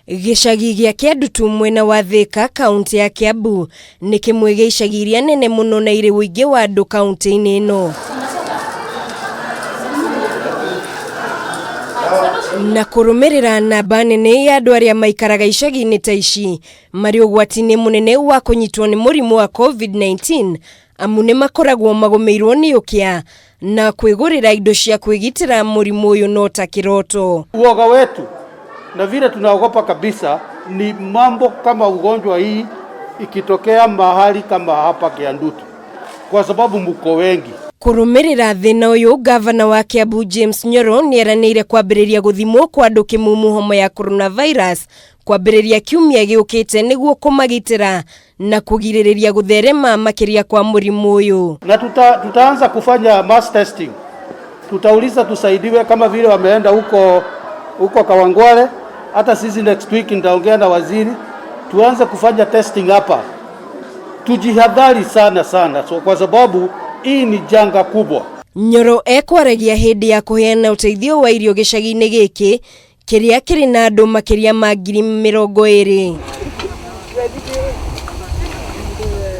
Gĩcagi gĩa Kĩandutu mwena wa Thĩka kaũntĩ ya Kĩambu nĩ kĩmwe gĩa icagi iria nene mũno na irĩ ũingĩ wa andũ kaũntĩ-inĩ ĩno. Na kũrũmĩrĩra namba nene ya andũ arĩa maikaraga icagi-inĩ ta ici marĩ ũgwati-inĩ mũnene wa kũnyitwo nĩ mũrimũ wa COVID-19 amu nĩ makoragwo magũmĩirwo nĩ ũkĩa na kwĩgũrĩra indo cia kwĩgitĩra mũrimũ ũyũ no ta kĩroto. Uoga wetu na vile tunaogopa kabisa ni mambo kama ugonjwa hii ikitokea mahali kama hapa Kiandutu, kwa sababu mko wengi. Kũrũmĩrĩra thĩna ũyũ, gavana wa Kiambu James Nyoro nĩeranĩire kwambĩrĩria gũthimwo kwa andũ kĩmumu homa ya coronavirus kwambĩrĩria kiumia gĩũkĩte nĩguo kũmagitĩra na kũgirĩrĩria gũtherema makĩria kwa mũrimũ ũyũ. Na tutaanza kufanya mass testing, tutauliza tusaidiwe kama vile wameenda huko huko Kawangware. Hata sisi next week nitaongea na waziri tuanze kufanya testing hapa. Tujihadhari sana sana, so, kwa sababu hii ni janga kubwa. Nyoro ekwaragia hĩndĩ ya kũheana ũteithio wa irio gĩcagi-inĩ gĩkĩ kĩrĩa kĩrĩ na andũ makĩria ma 20,000.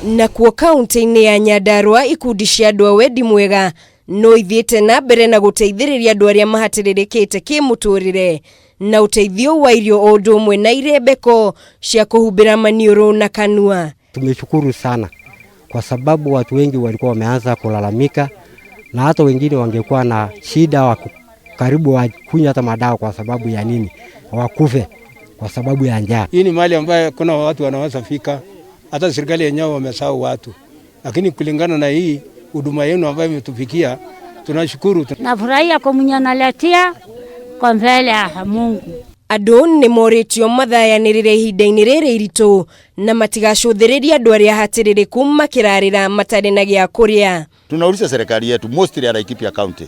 Nakuo kaũntĩ-inĩ ya Nyandarua ikundi cia andũ a wendi mwega no ithiĩte na mbere na gũteithĩrĩria andũ arĩa mahatĩrĩrĩkĩte kĩmũtũrĩre na ũteithio wa irio o ũndũ ũmwe na irembeko cia kũhumbĩra maniũrũ na kanua. Tumeshukuru sana kwa sababu watu wengi walikuwa wameanza kulalamika na hata wengine wangekuwa na shida wa karibu wakunywa hata madawa kwa sababu ya nini, wakufe kwa sababu ya njaa. Hii ni mali ambayo kuna watu wanaweza fika, hata serikali yenyewe wamesahau watu, lakini kulingana na hii huduma yenu ambayo imetufikia tunashukuru. Nafurahia kwa mwenye analetea kwa mbele ya Mungu. Andũ nĩ morĩtio mathayanĩrĩre ihinda-inĩ rĩrĩ iritũ na matigacũthĩrĩrie andũ arĩa hatĩrĩrĩku makĩrarĩra matarĩ na gĩa kũrĩa. Tunauliza serikali yetu mostly ya Laikipia County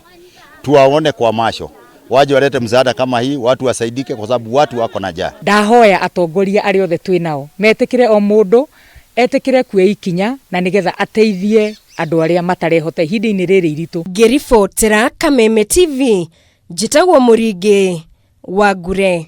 tuwaone kwa macho, waje walete msaada kama hii, watu wasaidike, kwa sababu watu wako na njaa. Ndahoya atongoria arĩa othe twĩ nao metĩkĩre o mũndũ etĩkĩre kuoya ikinya na nĩgetha ateithie andũ arĩa matarehota ihinda-inĩ rĩrĩ iritũ. Ngĩribotera Kameme TV, njĩtagwo Mũringĩ wa Ngure.